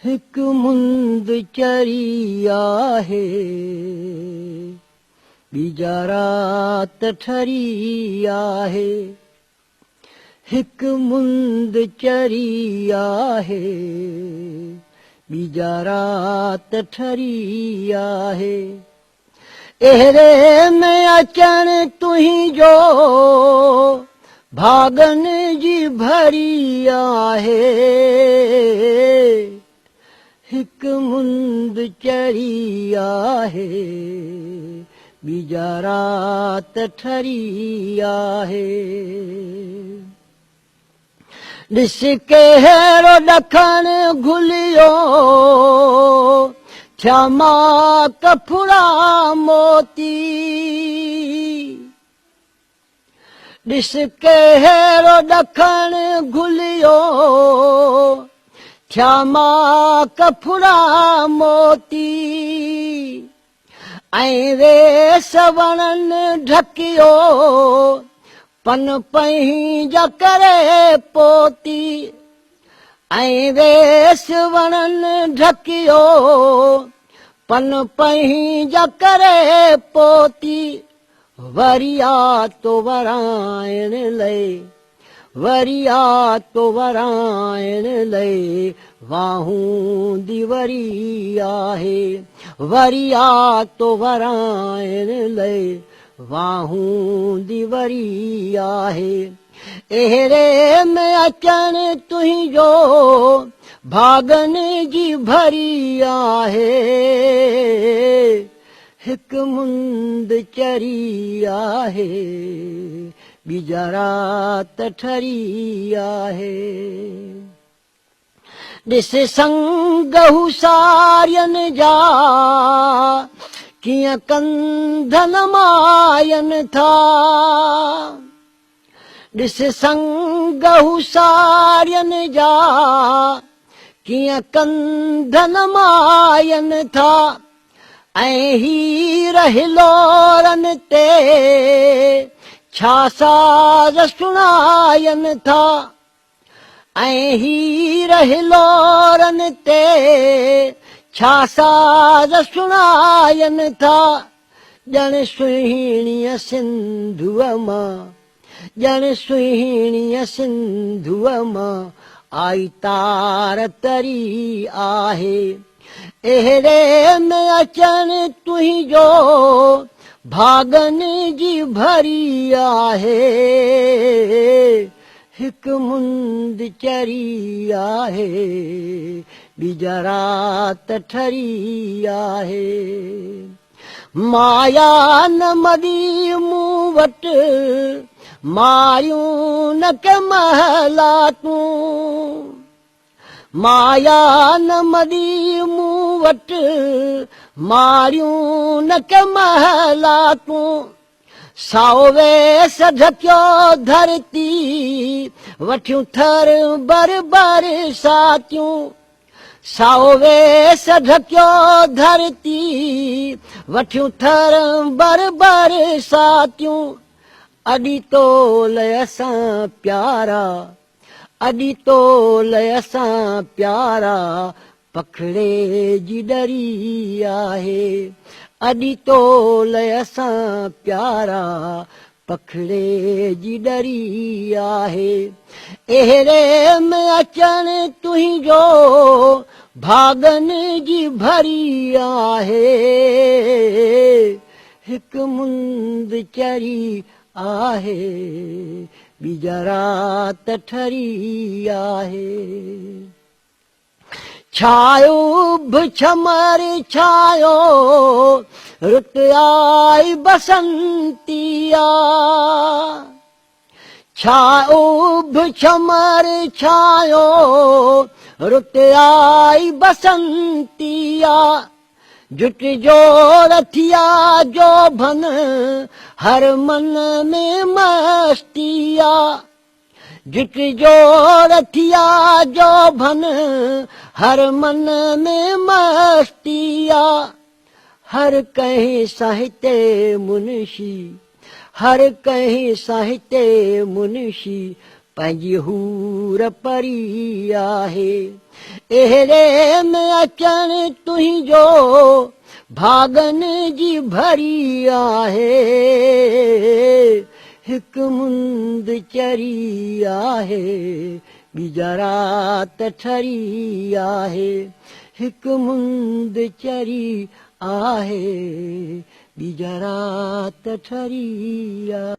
هڪ مند چري آهي، ٻي جا رات ٺري آهي. هڪ مند چري آهي، ٻي جا رات ٺري آهي. اهڙي ۾ اچڻ تنهنجو ڀاڳن جي ڀري آهي. هڪ مند چري آهي، ٻي جا رات ٺري آهي. ڏس ڪهڙو ڏکڻ گهليو، ٿيا ماڪ ڦڙا موتي. ڏس ڪهڙو ڏکڻ گهليو، ٿيا ماڪ ڦڙا موتي. ۽ ويس وڻن ڍڪيو، پن پنهنجا ڪري پوتي. ۽ ويس وڻن ڍڪيو، پن پنهنجا ڪري پوتي. وري آ تو ورائڻ لئي، وري آ تو ورائڻ لئي، واهون the وري آهي. وري آ تو ورائڻ لئي، واهون the وري آهي. اهڙي ۾ اچڻ تنهنجو ڀاڳن جي ڀري آهي. هڪ مند چري آهي، ٻي جا رات ٺري آهي. ڏس سنگ هو سارين جا، ڪيئن ڪنڌ نمائن ٿا. ڏس سنگ هو سارين جا، ڪيئن ڪنڌ نمائن ٿا. ۽ هير هلورن تي، ڇا ساز سڻائن ٿا. ۽ هير هلورن تي، ڇا ساز سڻائن ٿا. ڄڻ سهڻيء سنڌوء مان، ڄڻ سهڻيء سنڌوء مان آئي تار تري آهي. اهڙي ۾ اچڻ تنهنجو ڀاڳن جي ڀري آهي. هڪ مند چري آهي، ٻي جا رات ٺري آهي. مايا نه مڙي مون وٽ، ماريون نه ڪي محلاتون. مايا نه مڙي مون وٽ، ماريون نه ڪي محلاتون. سائو ويس ڍڪيو ڌرتي، وٺيون ٿر بر برساتيون. سائو ويس ڍڪيو ڌرتي، وٺيون ٿر بر برساتيون. اڏي تول اسان پيارا، اڏي تول اسان پيارا، پکڙي جي ڏري آهي. اڏي تول اسان پيارا، پکڙي جي ڏري آهي. اهڙي ۾ اچڻ تنهنجو ڀاڳن جي ڀري آهي. هڪ مند چري آهي، ٻي جا رات ٺري آهي. ڇايو اڀ ڇمر ڇايو، رت آئي بسنتي آ. ڇا اڀ ڇمر ڇايو، رت آئي بسنتي آ. جٽ جوڙ ٿيا جوڀن، هر من ۾ مستي آ. جت جوڙ ٿيا جوڀن، هر من ۾ مستي آ. هر ڪنهن ساهتي منشي، هر ڪنهن ساهتي منشي، پنهنجي حور پري آهي. اهڙي ۾ اچڻ تنهنجو ڀاڳن جي ڀري آهي. هڪ مند چري آهي، ٻي جا رات ٺري آهي. هڪ مند چري آهي، ٻي جا رات ٺري آهي.